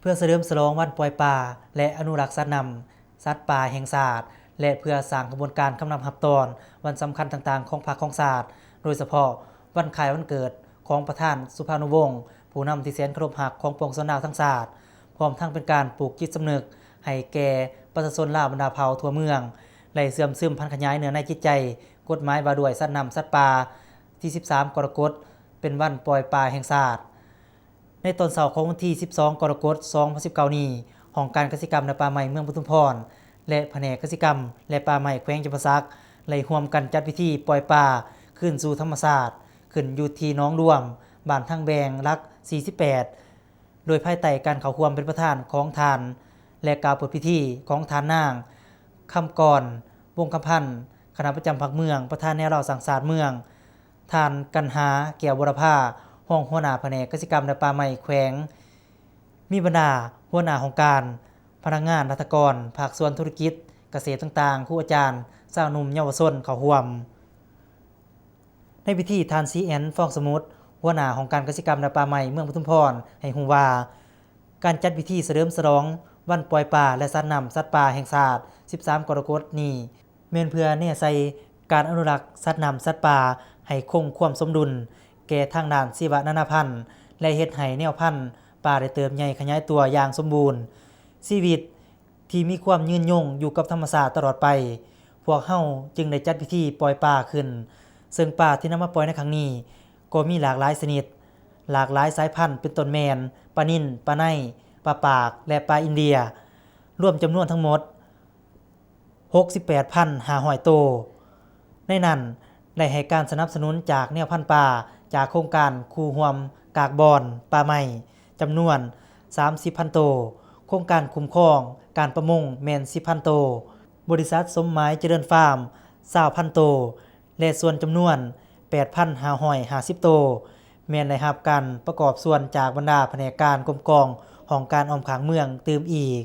ເພື່ອສະເຫຼີມສະຫຼອງວັນປ່ອຍປາ ແລະ ອະນຸລັກສັດນ້ຳ ສັດປ່າແຫ່ງຊາດ ແລະ ເພື່ອສ້າງຂະບວນການຄຳນັບຮັບຕອນວັນສຳຄັນຕ່າງໆຂອງພັກຂອງຊາດ, ໂດຍສະເພາະວັນຄ້າຍວັນເກີດຂອງປະທານສຸພານຸວົງ ຜູ້ນຳທີ່ແສນເຄົາລົບຮັກຂອງປວງຊົນລາວທັງຊາດ, ພ້ອມທັງເປັນການປູກຈິດສຳນຶກໃຫ້ແກ່ປະຊາຊົນລາວບັນດາເຜົ່າທົ່ວເມືອງ ໄດ້ເຊື່ອມຊຶມຜັນຂະຫຍາຍເນື້ອໃນຈິດໃຈກົດໝາຍວ່າດ້ວຍສັດນ້ຳສັດປ່າ ທີສິບສາມ ກໍລະກົດ ເປັນວັນປ່ອຍປາແຫ່ງຊາດ. ໃນຕອນເຊົ້າຂອງວັນທີສິບສອງ ກໍລະກົດ ສອງພັນສິບເກົ້ານີ້, ຫ້ອງການກະສິກຳ ແລະ ປ່າໄມ້ເມືອງປະທຸມພອນ ແລະ ພະແນກກະສິກຳ ແລະ ປ່າໄມ້ແຂວງຈຳປາສັກ ໄດ້ຮ່ວມກັນຈັດພິທີປ່ອຍປາຄືນສູ່ທຳມະຊາດ ຂຶ້ນຢູ່ທີ່ໜອງລວມ ບ້ານທາງແບງ ຫຼັກສີ່ສິບແປດ ໂດຍພາຍໃຕ້ການເຂົ້າຮ່ວມເປັນປະທານຂອງທ່ານ ແລະ ກ່າວເປີດພິທີຂອງທ່ານນາງ ຄຳກອນ ວົງຄຳພັນ ຄະນະປະຈຳພັກເມືອງ, ປະທານແນວລາວສ້າງຊາດເມືອງ, ທ່ານ ກັນຫາ ແກ້ວບົວລະພາ ຮອງຫົວໜ້າພະແນກກະສິກຳ ແລະ ປ່າໄມ້ແຂວງ, ມີບັນດາຫົວໜ້າຫ້ອງການ, ພະນັກງານລັດຖະກອນ, ພາກສ່ວນທຸລະກິດ, ກະເສດຕ່າງໆ, ຄູອາຈານ, ຊາວໜຸ່ມເຍົາວະຊົນເຂົ້າຮ່ວມ. ໃນພິທີ, ທ່ານ ສີແອນ ຟອງສະໝຸດ ຫົວໜ້າຫ້ອງການກະສິກຳ ແລະ ປ່າໄມ້ເມືອງປະທຸມພອນ ໃຫ້ຮູ້ວ່າ ການຈັດພິທີສະເຫຼີມສະຫຼອງວັນປ່ອຍປາ ແລະ ສັດນ້ຳສັດປ່າແຫ່ງຊາດ ສິບສາມ ກໍລະກົດນີ້ ແມ່ນເພື່ອແນໃສ່ການອະນຸລັກສັດນ້ຳສັດປ່າໃຫ້ຄົງຄວາມສົມດຸນແກ່ທາງດ້ານຊີວະນານາພັນ ແລະ ເຮັດໃຫ້ແນວພັນປາໄດ້ເຕີບໃຫຍ່ຂະຫຍາຍຕົວຢ່າງສົມບູນ, ຊີວິດທີ່ມີຄວາມຍືນຍົງຢູ່ກັບທຳມະຊາດຕະຫຼອດໄປ. ພວກເຮົາຈຶ່ງໄດ້ຈັດພິທີປ່ອຍປາຂຶ້ນ, ເຊິ່ງປາທີ່ນຳມາປ່ອຍໃນຄັ້ງນີ້ກໍມີຫຼາກຫຼາຍຊະນິດ, ຫຼາກຫຼາຍສາຍພັນ ເປັນຕົ້ນແມ່ນ ປານິນ, ປາໄນ, ປາປາກ ແລະ ປາອິນເດຍ, ລວມຈຳນວນທັງໝົດ ຫົກສິບແປດພັນຫ້າຮ້ອຍໂຕ. ໃນນັ້ນໄດ້ໃຫ້ການສະໜັບສະໜູນຈາກແນວພັນປາ ຈາກໂຄງການຄູ່ຮ່ວມກາກບອນປ່າໄມ້ ຈຳນວນສາມສິບພັນໂຕ, ໂຄງການຄຸ້ມຄອງການປະມົງແມ່ນສິບພັນໂຕ, ບໍລິສັດສົມໝາຍຈະເລີນຟາມຊາວພັນໂຕ ແລະ ສ່ວນຈຳນວນແປດພັນຫ້າຮ້ອຍຫ້າສິບໂຕ ແມ່ນໄດ້ຮັບການປະກອບສ່ວນຈາກບັນດາພະແນກການກົມກອງຫ້ອງການອ້ອມຂ້າງເມືອງຕື່ມອີກ.